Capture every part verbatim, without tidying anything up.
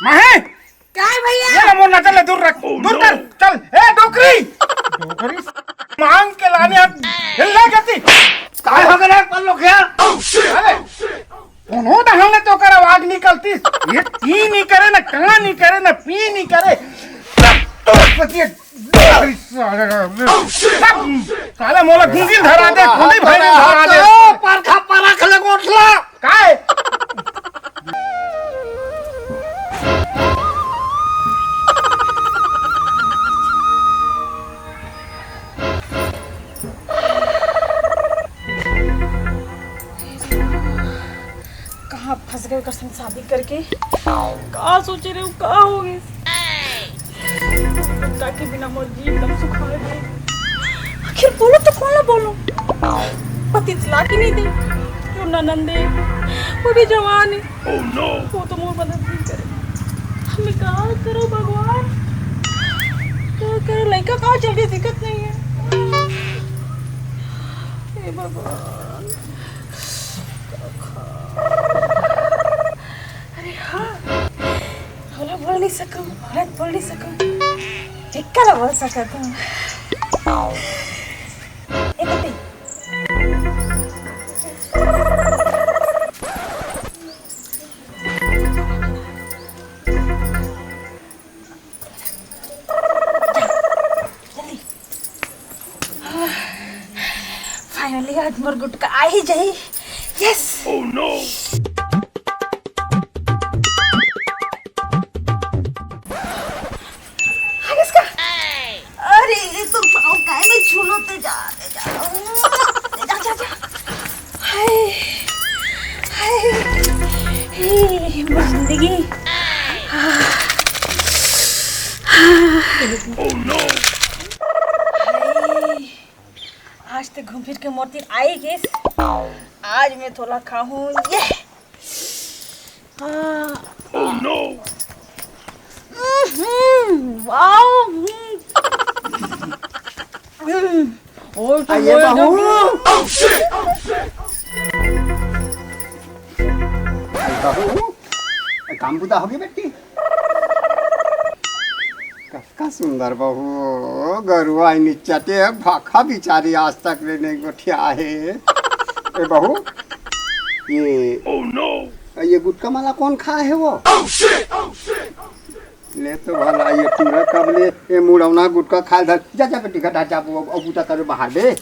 माही! काय भैया? ये मोर नजर ले दूर रख, दूर कर, चल। ए, डोकरी! डोकरी मांग के लाने अब हिल्ला गति। काय हो गए रे, पल्लो क्या? अरे, कोनो डहर ले तो ओकर आवाज निकलतीस। ये पी नहीं करे, ना का नहीं करे, ना पी नहीं करे। सब तो पतिये डोकरी साले। सब साले मोला गुंगिल धरा दे, गुंगिल भाई धरा दे। परखा परख ले गोठला। काय? कहाँ फंस गए ओकर संग शादी करके? का सोचे रहे, का हो गए? गुटका के बिना मोर जी एकदम सुखा गए। आखिर बोलो तो कौन ला बोलो? पति तलाक ही नहीं दे। क्यों ननंद है, वो भी जवान है। वो तो मोर मदद नहीं करे। हमें का करो भगवान, का करो? लड़का का जल्दी दिखत नहीं है। हे भगवान। अरे हाँ, ओला बोल नहीं सकूं, ओला बोल नहीं सकूं। टिक्का ला बोल सकत हूँ। ए कुत्ती। जल्दी। फाइनली आज मोर गुटका आ ही जाही। यस। Oh no! आ गइस का? अरे, ये तो पाँव काय में छू लो ते जा, ते जा। जा, जा, जा। हाय, हाय। हे, मोर जिंदगी। Oh no! हाय। आज ते घूम फिर के मोर तीर आई गइस। आज मैं तोला खाहूँ ये। हाँ। Oh no! हम्म, वाओ, हम्म। हम्म। और तो आ, ये बोल बहू। दो। Oh shit! Oh shit! अरे बहू, काम बुता होगे बेटी? कतका सुंदर बहू, गरुआ निच्चटे भाखा बिचारी आज तक ले नहीं गोठिया हे। ए बहू, ये Oh no! ये गुटका माला कौन खाए हे वो? Oh shit! Oh shit! ले तो भला ये टूरा कब ले ये मुड़ौना गुटका खाए धर। जा, जा बेटी, घटा जा, वो, वो बूता करे बाहर बे।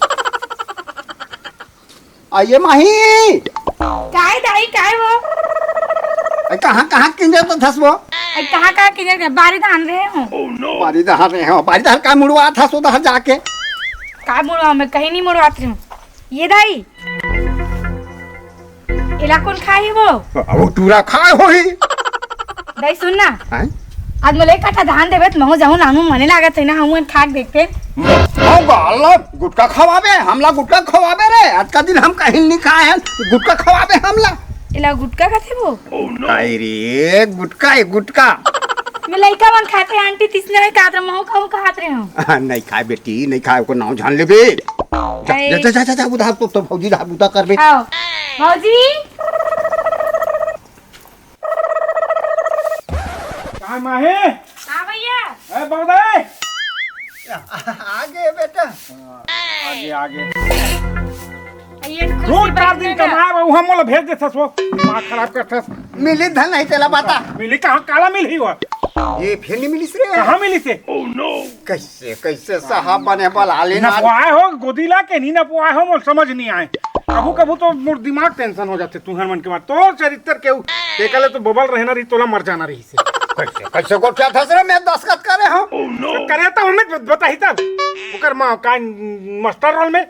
आ ये माही। काय दाई, काय वो? अरे कहाँ, कहाँ किंजर तो धस वो? अरे कहाँ, कहाँ किंजर के? बारी धान रहे हो। Oh no! बारी धान रहे हो, बारी धान का मुड़वा धस वो धर जाके? का मुड़वा, मैं कहीं नहीं मुड़वात रही हूँ। ये दाई, एला कौन खाही वो? अब वो टूरा खाए होही। दाई सुन ना। हैं? आज मोला एक कट्ठा धान देबे त महूं जाहूं लानू, मने लागत हे ना, हमन खा के देखते। हम गाला गुटका खवाबे, हमला गुटका खवाबे रे। आज का दिन हम कहीं नहीं खाए हैं, गुटका खवाबे हमला। एला गुटका कथे वो? काय रे, गुटका हे, गुटका। मैं लइका मन खाते आंटी, तिसने नहीं खात रहे, महूं खाऊं खात रहे हूँ। नहीं खाए बेटी, नहीं खाए, ओकर नाव जान लेबे। जा, अरे। जा, जा, जा, जा, उधार तो, तो भौजी ला बुता करबे। आओ, भौजी। का माहे? हाँ भैया। ए, बगदाई। आगे बेटा। आगे, आगे। ये कुर्सी दो चार पर दिन बैठेगा। कमाए, वो हम मोला भेज देथस, वो दिमाग खराब करथस। मिली धन नहीं तेला बता। मिली कहाँ, काला मिलही वो? ये फिर नहीं मिलिस रे। कहाँ मिलिस हे? कैसे, कैसे साहब बने बला लेना? नपवाए हो गोदी ला के नहीं नपवाए हो, मोर समझ नहीं आए। कभू कभू तो मोर दिमाग टेंशन हो जाथे तुहर मन के बात। तोर चरित्र के उ-, तेकले तो बबल रहना रही, तोला मर जाना रही से। कैसे, कैसे गोठियाथस रे, मैं दस्तखत करे हूँ। तो करे तो हमें ब-, बताही तब। ओकर माँ का मास्टर रोल में।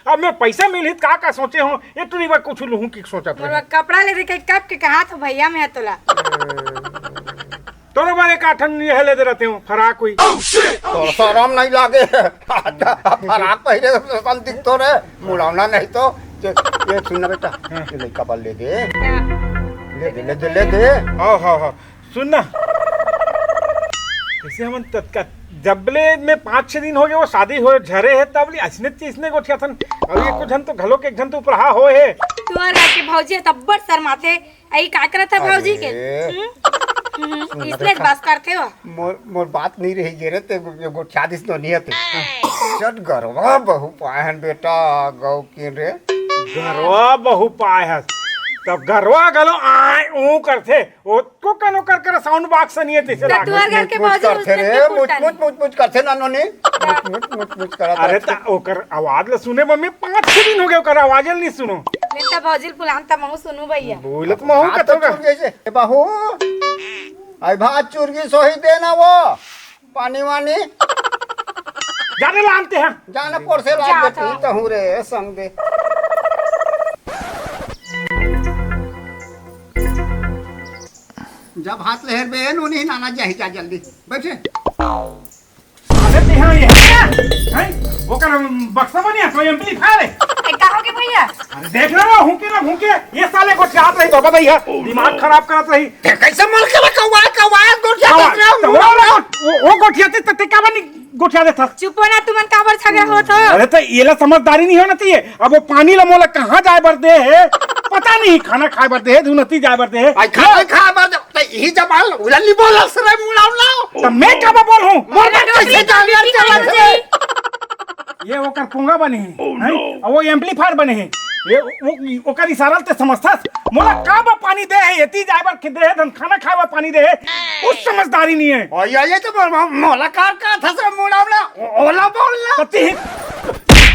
अब मैं पैसा मिलही त का का सोचे हूँ, ये टूरी बा कुछ लुहूँ की सोचत मोर रहे। कपड़ा ले दे के कब के कहा था भैया मैं तोला। तोरो बारे का ठन ये ले दे रहते हो, फराक हुई। तो शरम नहीं लागे। फराक पहिरे सन दिखतो रे, मुड़ौना नहीं तो। ये, ये सुन ना बेटा, हाँ। ये लइका बल ले दे। क्या? ले दे, ले दे, ले दे। हाँ, हाँ, हाँ। सुन ना। कैसे हमन तत्का-, जबले में पाँच छह दिन हो गए, वो शादी हो झरे है, तब ले अइसने चीज ने गोठिया थन। अब ये कुछ झन तो घलो के एक झन तो उपराहा हो है। तुहर घर के भौजी है, तब्बड़ शर्माथे। अई का करत हे भौजी के? अरे। हम्म? हम्म, सुन ना इसने बेटा। बस करथे वो। मोर, मोर बात नहीं रही गे रे, ते गो-, गोठिया दिस तो नहीं हते। चट गरवा बहू पाए हन बेटा, गौ के रे। गरवा बहू पाए हस, तब गरवा गलो आय ऊ करथे, ओतको कनो कर कर साउंड बॉक्स नहीं है, तैसे त लागथे। तुहर घर के मुच, मुच भौजी करथे उसने रे, के मुच, कुटन। मुच, मुच, मुच करथे नानो ने। मुच, मुच, मुच, मुच करत अरे रहथे। त ओकर आवाज ल सुने मम्मी, पाँच छह दिन हो गए ओकर आवाज ल नहीं सुनो। ले त भौजी ल बुलान त महू सुनू भैया। बोलत महू हाथ कथो तो का? चुर गइसे। ए बहू, आई भात चुरगी सोही देना वो। पानी वानी। जाने लानते हैं। जाना पोर से लाग जा, बेटी, जा। तहूँ रे, संग दे। जब हाथ लहर बे, नूनी नाना जाही जा जल्दी। बैठे। अरे ते हाँ ये है क्या? हैं? ओकर बक्सा बनिया, कोई एम्पलीफायर है? ए, का हो गया भैया? अरे देख रहे हो, हुके ना हुके, ये साले गोठियात रही तो बताइए, दिमाग खराब करत रही। ते कैसे मल के कौवा, कौवा गोठिया कौवा, देख रहे हो? तो वो, वो, वो गोठियाते तो ते का बनी गोठिया देता? चुप हो ना, तुमन काबर झगड़ा होत हो? अरे तो येला समझदारी नहीं होना चाहिए। अब वो पानी ला मोला कहाँ जाए बर दे है, पता नहीं, खाना खाए बर दे है, धुनती जाए बर दे है। आई खाना खाए बर दे, तो यही जबान उड़न नहीं बोला सरे मुड़ावला। तो मैं का बोल हूँ? मोर अरे बात कैसे डोकरी जान डोकरी चला खाई थे? ये ओकर पोंगा बने है, हैं? और वो एम्पलीफायर बने है। ये वो, ओकर इशारा ते समझथस। मोला का बा पानी दे है, एती जाए बर दे है, धन खाना खाए बर पानी दे है। उस समझदारी नहीं है। ओ, ये, ये तो मो-, मो-, मोला का, का था से मुड़ावला, ओ-, ओला बोलना। कति ही।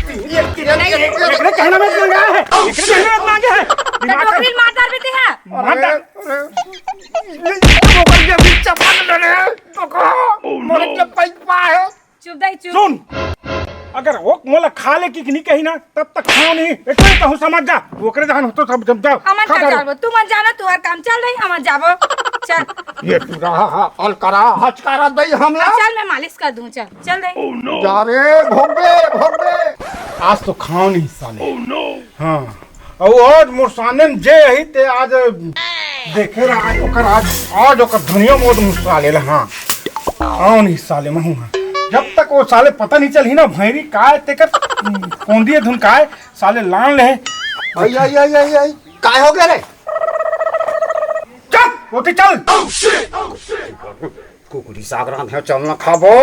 ये, ये, ये, ये, एकरे कहना में मांगा है, एकरे कहना में मांगे है। तो दिमाग का डोकरी मार डार बेटे है। मार डार। अरे, अरे, ये, ये मोबाइल के बीच चपक ले रहे हैं। तो कहो, मोरे के पैसा है। चुप दाई, चुप। सुन, अगर वो मोला खा ले कि नहीं कही ना, तब तक खाओ नहीं। इतने कहूँ समझ जा, ओकरे जहान हो तो सब जम जाओ। हमन खा का डालो। जानबो, तुमन जानो, तुहर काम चल रही, हमन जाबो। चल। ये पूरा हा-, हा-, अलकरा, हचकारा दई हमला। चल, मैं मालिश कर दूं, चल, चल दे। जा रे, भोगबे, भोगबे। आज तो खाओ नहीं साले। हाँ, अउ आज मोर सामने में जे अही ते आज देखे रहा, आज ओकर, आज, आज ओकर धनिया मोद मुस्काले ला, हाँ। आओ नहीं साले महू, हाँ। जब तक वो साले पता नहीं चलही ना, भैरी काय तेकर कोंदिए धुन काय, साले लान ले। आई, आई, आई, आई, आई। काय हो गया रे? चल, ओती चल। कुकुरी साग रांधे, चल ना खाबो।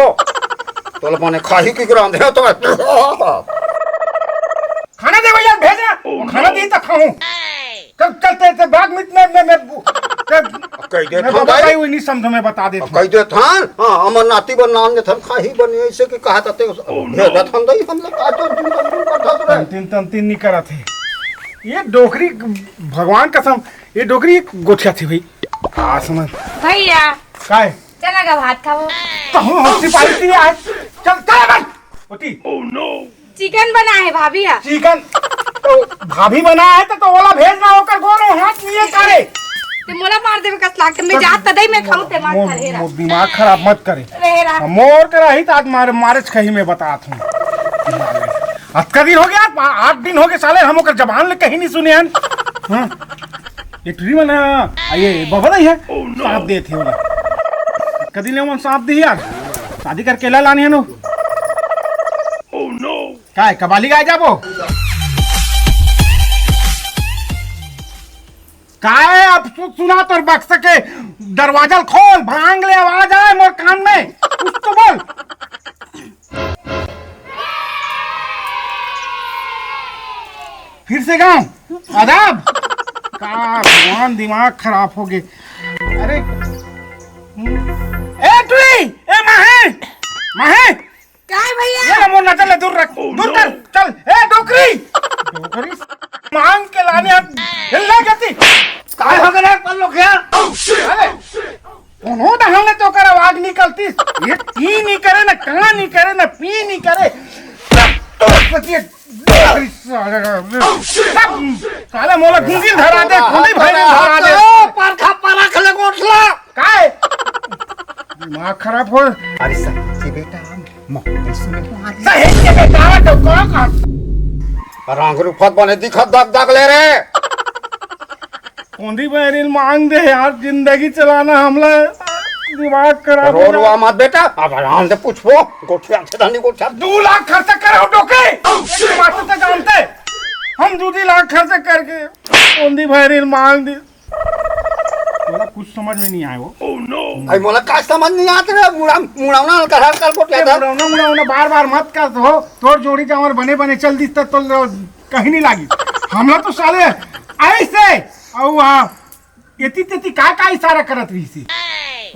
तोला बने खाही की रांधे तो। खाना दे भैया, भेज ना। खाना दी तो खाऊं। चल, चल, ते, ते बाग मित में, में, में, ते, कह दे मैं था बाबा भाई। भाई, वो नहीं समझो, मैं बता देता हूँ। कह दे था, हाँ, अमर नाती बर नाम ने था, खाही बने ऐसे कि कहा था ते, भेजा था दई, हम लोग का तो दिन का दिन का था तो रहे। तंतिन, तंतिन नहीं करा थे। ये डोकरी, भगवान कसम, ये डोकरी गोठिया थी भाई। आसमान। भैया। काय? चला गा भात खाओ। तो हम हंसी पाई थी आज। चल, चल बन। होती। चिकन बना है भाभी या। चिकन तो भाभी बना है तो, तो ओला भेज ना होकर गोरो हाथ लिए करे। ते मोला मार देवे कस लागते, मैं जात तदई मैं खाऊं ते मार मोर, खा रेरा। मोर दिमाग खराब मत करे। रेरा। मोर कराही तो आज मार, मारे कहीं मैं बतात हूँ। अतका दिन हो गया, आ-, आठ दिन हो गए साले, हम ओकर जबान ले कहीं नहीं सुने हन। हाँ। ये टुरी मन ह, आ ये बबा नहीं है, सांप देत हे ओला। कदी ले मन सांप दी यार, शादी करके ला लानी है नो। काय कबाली गाय जाबो? काय अब सु-, सुना तोर बक्सा के दरवाजा ल खोल, भांग ले आवाज आए मोर कान में, कुछ तो बोल। फिर से गाँव। आदाब। का भगवान, दिमाग खराब हो गए। अरे, हम्म। ए टुई, ए माहे, माहे। काय भैया? ये ला मोर नजर ले दूर रख, दूर कर, चल। ए डोकरी, डोकरी, मांग के लाने अब हिल्ला गति। काय हो गए रे, पल्लो क्या? अरे, कोनो डहर ले तो ओकर आवाज निकलतिस। ये पी नहीं करे ना, का नहीं करे ना, पी नहीं करे। सब तो पतिए, सब साले मोला गुंगी धरा दे, गुंगी भाई धरा दे। परखा परख ले गोठला। काय? दिमाग खराब हो। अरे सही के बेटा, हम मोहन सुने को आ गया। सही के बेटा, तो कौन का? रंग रूपत बने दिखत दग दग ले रे। कोंदी बैरिन मांग दे यार, जिंदगी चलाना हमला दिमाग खराब हो रो गया। रुआ मत बेटा, अब आराम से पूछबो, गोठिया से धनी गोठिया। दो लाख खर्चा करे हो डोके। Oh, shit। एक बात तो जानते, हम दो दी लाख खर्चा करके कोंदी बैरिन मांग दे। कुछ समझ में नहीं आए वो। भाई, मोला का समझ नहीं आत रे? मुड़ा-, मुड़ौना हल्का हल्का गोठियाथस। मुड़ौना, मुड़ौना बार बार मत कर हो। तोर जोड़ी जावर बने बने चल दिस त तोर कहीं नहीं लागिस। हमला तो साले ऐसे, अउ आ, एती तेती का का इशारा करत रहिस हे?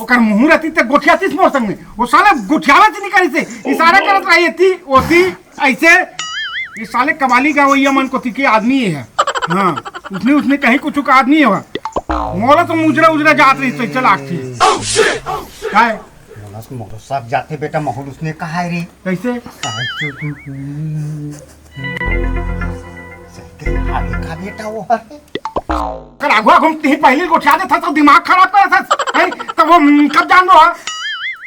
ओकर मुंह रहतिस त गोठियातिस मोर संग में। वो साले गोठियावत नहीं करिस हे, इशारा करत रहिस एती ओती ऐसे। ये साले कबाली गवैया मन कोती के आदमी हे। हाँ, उसने, उसने कहीं कुछ का आदमी हे। मोला तो मुजरा उजरा जात रहिस, तो चल आखी। काय? मोला, मोला सब जाते बेटा, माहौल उसने कहा है रे। कैसे? काहे तू, तू, तू, सही कहे, आगे का बेटा वो है? कर आगू आगू में तिही पहली गोठिया देथस, तो दिमाग खराब करथस, हैं? तब वो, हम्म, कब जान दो, हाँ?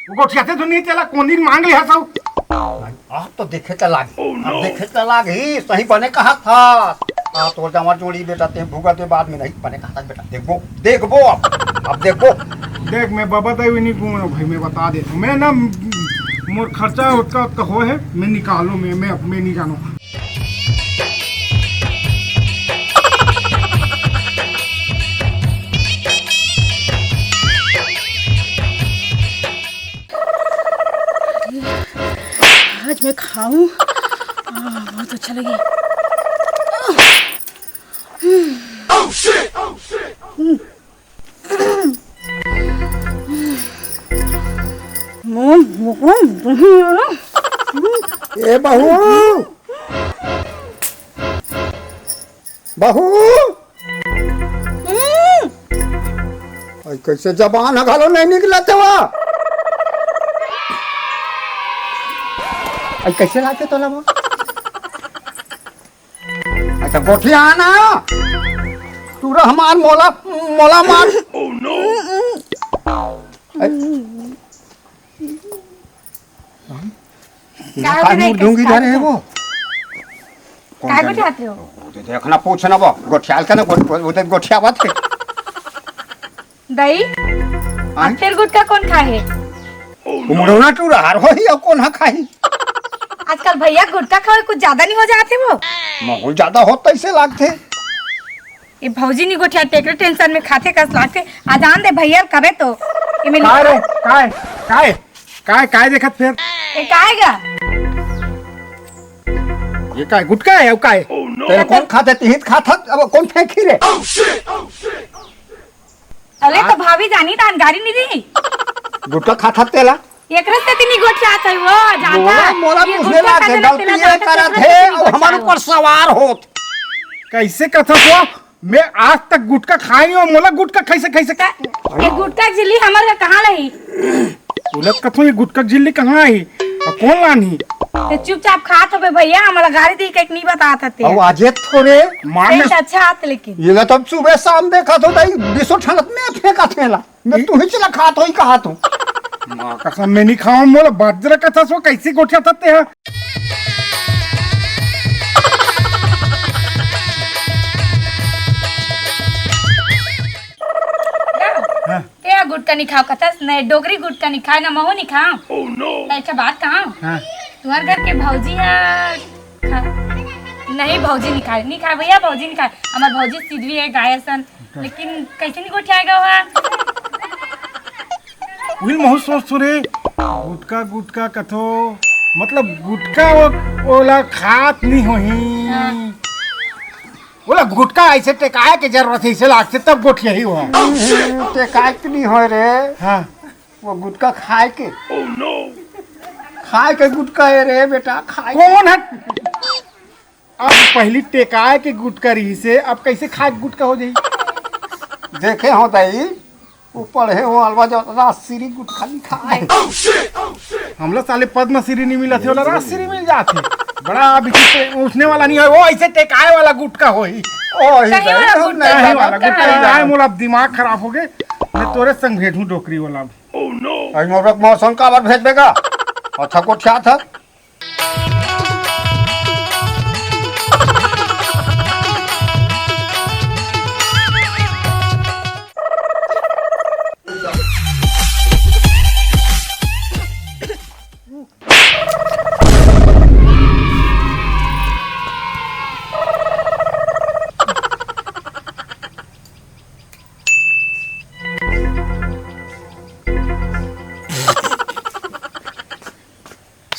वो गोठियाथे तो नहीं, तेला कौन दिन मांग लिया सब? अब तो देखे त लाग, अब देखे त लाग ही, सही बने कहा था। आ, तोर जावर जोड़ी बेटा, ते भुगत दे बाद में नहीं बने कहा था बेटा। देखबो, देखबो अब, अब देखबो। देख, मैं बाबा दाई नहीं घूमो भाई, मैं बता देता हूँ। मैं ना, मोर खर्चा ओतका ओतका हो है, मैं निकालो, मैं, मैं, मैं नहीं जानो। आज मैं खाऊं, आ, बहुत अच्छा लगे। ए बहू, बहू, अई कैसे जबान ह घलो नहीं निकलत हवा? अई कैसे लागथे तोला वो? अच्छा, गोठिया ना। तू रह हमार मोला, मोला मार। अई, का काहे होगे मुड़ रे? ढूंगी का धरे हे होगे? वो? कौन काय जाने? गोठियाथे हो? वो तो देखना, पूछना वो। गोठियाल का ना, गोठ-, वो तो गोठियावत हे। दई, आय? अब फेर गुटखा कौन खाए हे? वो मुड़ौना टूरा हर होही, अउ कौन हा खाही? आजकल भैया गुटखा खाए कुछ ज्यादा नहीं हो जात हे वो? माहौल ज्यादा होत तैसे लागथे। ये भौजी नहीं गोठिया, तेकरे tension में खाथे कस लागथे। आ जान दे भैया कबे तो। ये मेरी काय रे? काय? काय? काय, काय देखत फेर? ये काय गा? ये काय गुटखा हे, अउ काय? तेला कौन खाथे? तिही त खाथस, अब कौन फेंकही रे? अरे तो भाभी जानी त गारी नहीं दी। गुटखा खाथस तेला? एकरे से तिनी गोठियाथे वो, जानता? मोला, मोला ये पूछने गुटखा लाग खाथे ना, गलती तेला ये जानता करत हे, अउ हमर ऊपर सवार होत। कैसे कथस वो? मैं आज तक गुटखा खाए नहीं हूँ, मोला गुटखा कैसे, कैसे? ये गुटखा झिल्ली हमर का कहाँ लही? बोलत कथो ये गुटखा झिल्ली कहाँ आही? अउ कौन लानही? ते चुपचाप खात होबे भैया, हमला गारी दी के नहीं बतात हते। अउ आजे थोरे मार में अच्छा आत लेकिन। ये ला तो सुबह शाम देखत हो, दई बिसो ठनत में फेंकत हे ला। मैं तू ही चला खात होही कहा तू। माँ कसम मैं नहीं खाऊं, मोला बाजरा कथस वो कैसे गोठियाथस ते हा? हाँ। ते हा गुटखा नहीं खाओ कथस, नहीं डोकरी गुटखा नहीं खाए ना, महू नहीं खाओ। Oh no। तो अच्छा बात कहा? हाँ। तुम्हारे घर के भौजी हा खा-, नहीं भौजी नहीं खाए, नहीं खाए भैया, भौजी नहीं खाए। हमार भौजी सिधवी हे, गाय असन। लेकिन कैसे नहीं गोठियाएगा वहाँ? उही महू सोचथो रे, गुटखा, गुटखा कथो, मतलब गुटखा वो, ओला खात नहीं होही। हाँ। ओला गुटखा ऐसे टेकाए के जरूरत हे, इसे लागथे तब गोठियाही वो। हम्म, टेकाए के नहीं होय रे। हाँ। वो गुटखा खाए के। खाए के गुटखा हे रे बेटा, खाए के। कौन हे? अब पहली टेकाए के गुटखा रहिसे, अब कैसे खाए के गुटखा हो जाही? देखे हो दई, वो पढ़े हो अलवा जो राजश्री गुटखा लिखा हे। हमला साले पद्मश्री नहीं मिलत हे, ओला राजश्री मिल जात हे। बड़ा विचित्र, उसने वाला नहीं हे, वो ऐसे टेकाए वाला गुटखा होही। ओ, ही कहीं वाला गुटखा, कहीं वाला गुटखा। नहीं, मोला अब दिमाग खराब होगे, मैं तोरे संग भेजूं डोकरी वाला। अई मोर मौसम काबर भेजबे गा? अच्छा गोठियाथस।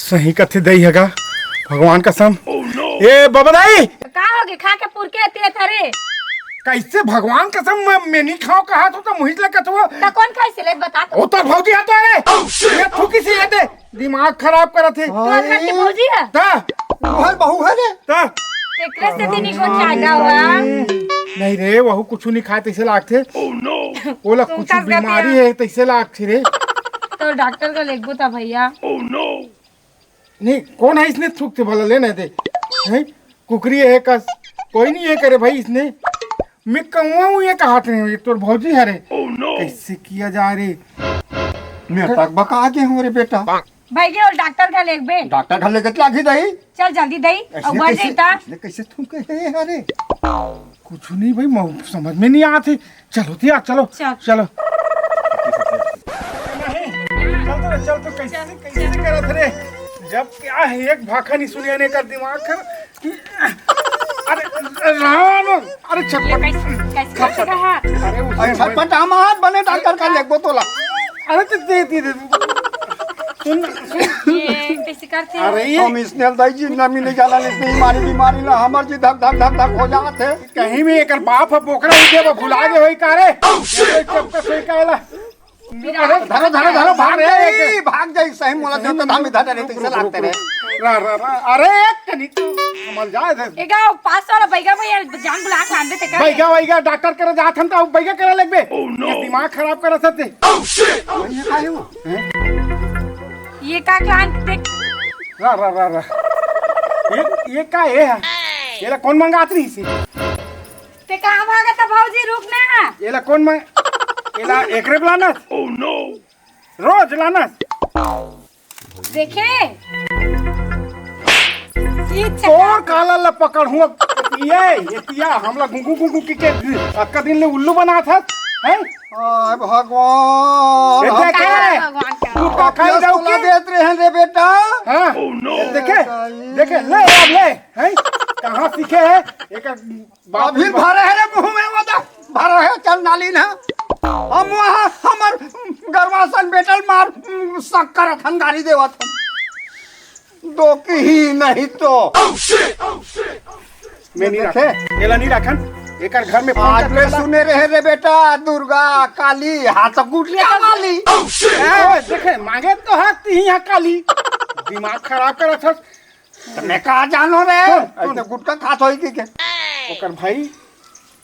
सही कथे दई हगा, भगवान कसम। ए बाबा दाई, का होगे? खा के पुरके अतियत हरे। कैसे भगवान कसम मैं, मैं नहीं खाओ कहा तो, तो मुहित लगा तो। त कोन खाइसे ले बता तो। ओ तो भौजी है तो रे। ये थूकी से ये दे, दिमाग खराब करत हे। तोर घर के भौजी है? ता। ओहर बहू है रे। ता। एकरे से दिनी को चागा हुआ। नहीं रे, वहू कुछ नहीं खाए तैसे लागथे। ओला कुछ बीमारी है तैसे लागथे रे। तो डॉक्टर को लेगबो ता भैया। नहीं, कोन है इसने थूकथे भला लेना दे। हैं? कुकरी है कस, कोई नहीं है करे भाई इसने। मैं कहूँ ये कहा थे, ये तोर भौजी हरे। कैसे किया जाए रे? मैं तक बका के हूँ रे बेटा। भाई के और डॉक्टर का लेगबे। डॉक्टर घर लेके लागही दई। चल जल्दी दई, ऐसने अब बढ़ कैसे, जाता। ऐसने कैसे थूके हे हरे? कुछ नहीं भाई, मैं समझ में नहीं आते। चलो तिया, चलो, चल। चलो। नहीं, चल तो रे, चल तो, कैसे, कैसे करत रे? जब क्या है, एक भाखा नहीं सुनिया ने कर दिमाग कर। अरे राम, अरे ये छटपट। कैसे, कैसे करत रहा? अरे उसे अरे छटपट हम हाथ बने डॉक्टर का लेगबो तोला। अरे तो दे, दे, दे। सुन, सुन। ये कैसे करते हैं? अरे ये हम इसने दई जी नमी नहीं जाला, इसने बीमारी, बीमारी ना हमर जी धक धक धक धक हो जात है। कहीं में एकर बाप ह बोकरा उठे बा, भुला गे होई का रे? ये कोई चक्कर सोई का एला? धरो, धरो, धरो, भाग अरे, जाई, भाग जाई, सही मोला देव तो धामी धर रे, तैसे लागते रे। रा, रा, रा, अरे, एक कनी हमल जाए दे। एगा पास वाला बैगा भैया जान बुला के लानबे ते का? बैगा, बैगा, डॉक्टर करे जात हन त बैगा करे लगबे। ये दिमाग खराब करत हते। ये का है वो? ये का क्लान देख। रा, रा, रा, रा। ये, ये का है? ये ला कौन मंगात रही से? ते कहाँ भागत है भौजी, रुक ना। एला कौन मैं, एला एकरे लानस? रोज लानस। देखे? ई चक्का तोर काला ला पकड़ हूँ अब। ये, ये तिया हमला गुगु गुगु की के अक्का दिन ले उल्लू बनात हस, हैं? आय भगवान, ये हम देखे? भगवान का। तू का खाई जाऊ की? देत रहे हैं रे बेटा। हाँ? ये देखे? देखे, ले अब ले, हैं? कहाँ सीखे है? एक बाप अभी रे बाप। भरे है रे मुंह में वो तो, भरे है चल नाली ना। हम वहाँ हमर गरवासन बेटल मार, शक्कर अथन गाली देवत हन। दो की ही नहीं तो। मैं नहीं देखे? रखन, एला नहीं रखन। एकर घर में फोन आज करके मैं बता। सुने रहे रे बेटा, दुर्गा, काली, हाथ गुटिया वाली। ओए, देखे, मांगे तो हक ही यहाँ काली। दिमाग खराब करत हस। त मैं का जानो रे? सुन, सुन। ऐसे गुटखा खात होई कि के? ओकर भाई,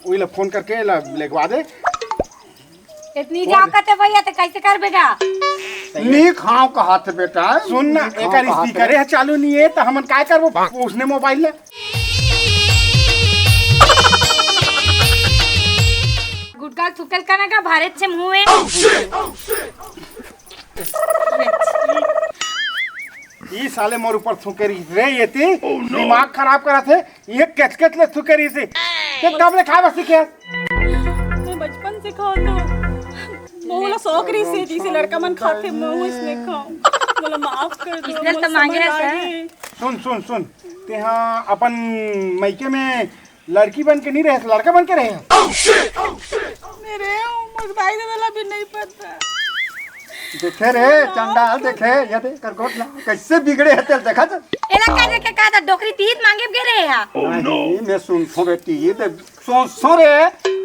उही ला फोन करके ला लेगवा दे। इतनी जाकत है भैया, तो कैसे करबे गा? नी खाओ कहात बेटा। सुन ना, नी खाओ एकर कहात speaker है। है चालू नहीं है, तो हमन काय करबो? उसने मोबाइल ले। गुटखा थुकेल कना का भारत से मुंह है। ई साले मोर ऊपर थूके रहिस रे, ये ती दिमाग खराब करत हे। ये केचकेच ले थूके रहिस हे। ते कब ले खाए बर सीखे? मैं बचपन से खाओ तो मोला शौक रहिस हे, जैसे लड़का मन खाथे, मैं इसने खाओ। मोला माफ कर दो, इसने मोला तो मांगे समझ है आ सर। गई। सुन, सुन, सुन, ते हाँ अपन मइके में लड़की बन के नहीं रहे, लड़का बन के रहे हैं। मेरे मोर भाई दादा ला भी नहीं पता। देखे रे चंडाल, देखे ये दे कर गोठ ला, कैसे बिगड़े है तेल देखा तो। एला का देखे का था, डोकरी तीत मांगे गे रहे हा। नहीं, मैं सुन थो बेटी, ये दे सुन, सुन रे,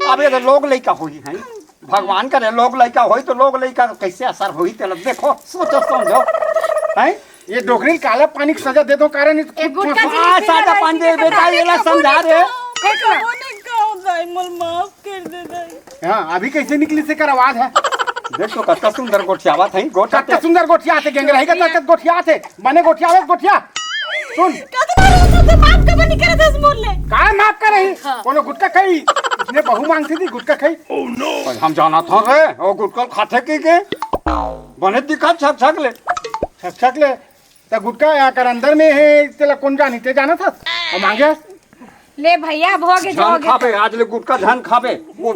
अब ये दे लोग लइका होई है, भगवान करे लोग लइका होई तो लोग लइका कैसे असर होई तेला देखो, सोचो समझो, हैं? ये डोकरी काला पानी की सजा दे दो, कारण इस ए, गुटखा से आ, निकली सादा ना, पानी दे, इसी के बेटा, साथ ये ला समझा रे। फेंक ला। मोने का होता है, मोल माफ कर दे दाई। हाँ, अभी कैसे निकली से कर आवाज है? देख तो कत्ता सुंदर गोठियावत है, गोठा कत्ता सुंदर गोठिया थे, गेंगरा है, कत्ता गोठिया थे, बने गोठिया, गोठिया। सुन। कतना लोग तो माफ का बनी करे दस मोर ले। काय माफ करे? हाँ। कोनो गुटखा खाई? इसने बहू मांगती थी गुटखा खाई। पर हम जाना था रे, वो गुटखा खाते की के? बने दिखा छक छक ले। छक छक ले। त गुटखा या कर अंदर में है, तेला कौन जानी? ते जाना था? हम मांगे। ले भैया, भोगे झन जोगे। खाबे, आज ले गुटखा झन खाबे। वो,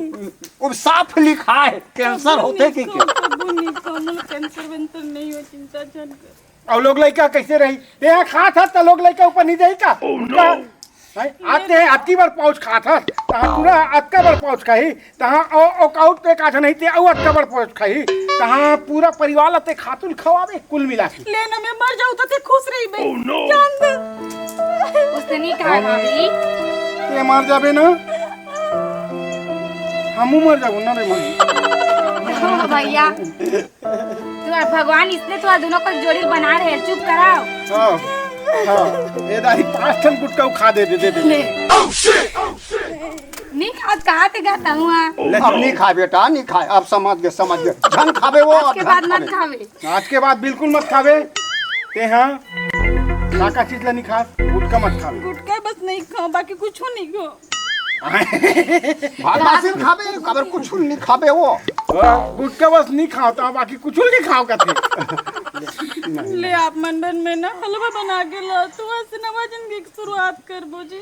वो साफ लिखा है, कैंसर होते की के? प्रभु, नहीं, कौनो कैंसर वेंसर नहीं हो, चिंता झन कर। अउ लोग लइका कैसे रही? ते हा खात हस त लोग लइका ऊपर नहीं जाही का? Oh, no। हैं? आते हैं, अतकी बड़ पाउच खात हस, तहाँ पूरा अतका बड़ पाउच खाही, तहाँ औ-, औकाउट पे काठ नहीं ते, अउ अतका बड़ पाउच खाही। कहाँ पूरा परिवार ला ते खातू ल खवाबे, कुल मिला के। ले ना, मैं मर जाऊँ तो ते खुश रहिबे। जान दे। उसने नहीं कहा, भाभी। ते मर जाबे ना, हमू मर जाबो ना रे मन। ओ भैया, तू भगवान इसने तू दोनों को जोड़ी बना रहे, चुप कराओ। हाँ, हाँ। ए दाई, पाँच ठन गुटका खा दे, दे, दे, दे। ले। नहीं खात, कहा ते कहता हूँ, हाँ। ले। अब नहीं खाए बेटा, नहीं खाए। अब समझ गए, समझ गए। झन खाबे वो, आज के बाद मत खाबे। आज के बाद बिल्कुल मत खाबे। ते हाँ, का का चीज ला नहीं खा, गुटका मत खाबे। गुटका बस नहीं खाओ, बाकी कुछ नहीं खाओ। भात बासिन खाबे, काबर कुछ नहीं खाबे वो। गुटका बस नहीं खाओ, तो बाकी कुछ नहीं खाओ कथे। ले आप मन बर मैं ना हलवा बना के ला, तू ऐसे नवा जिंदगी की शुरुआत करबो जी।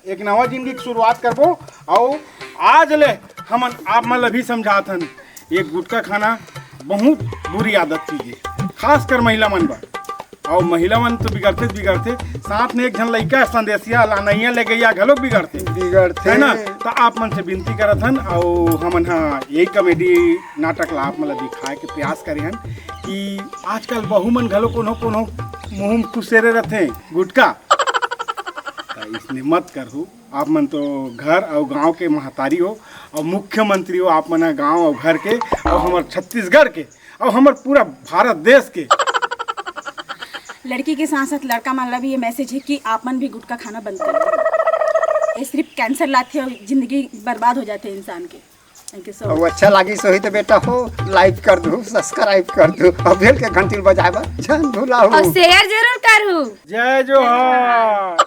एक नवा जिंदगी की शुरुआत करबो। अउ आज ले हमन आप मन ल भी समझात हन, ये गुटखा खाना बहुत बुरी आदत चीज है, खासकर महिला मन बर। अउ महिला मन तो बिगड़ते बिगड़ते, साथ में एक झन लइका संदेशिया लानैया ले गैया घलोक बिगड़ते, बिगड़ते। है ना? तो आप मन से विनती करत हन, अउ हमन हा यही कॉमेडी नाटक ला आप मन ला दिखाए के प्रयास करे हन कि आजकल बहू मन घलो कोनो कोनो मुंह खुसेरे रथे गुटखा। त इसने मत करहु। आप मन तो घर अउ गांव के महतारी हो अउ मुख्यमंत्री हो। आप मन ह गांव अउ घर के अउ हमर छत्तीसगढ़ के अउ हमर पूरा भारत देश के। लड़की के साथ साथ लड़का मन ला भी ये मैसेज है कि आप मन भी गुटखा खाना बंद कर दो। ये सिर्फ कैंसर लाथे और जिंदगी बर्बाद हो जाते हैं इंसान के। Thank you so much। अउ अच्छा लागिस होही तो बेटा हो, लाइक कर दू, सब्सक्राइब कर दू, अउ बेल के घंटी ल बजाए बर झन भुलाहू। अउ शेयर जरूर करहू। जय जोहार।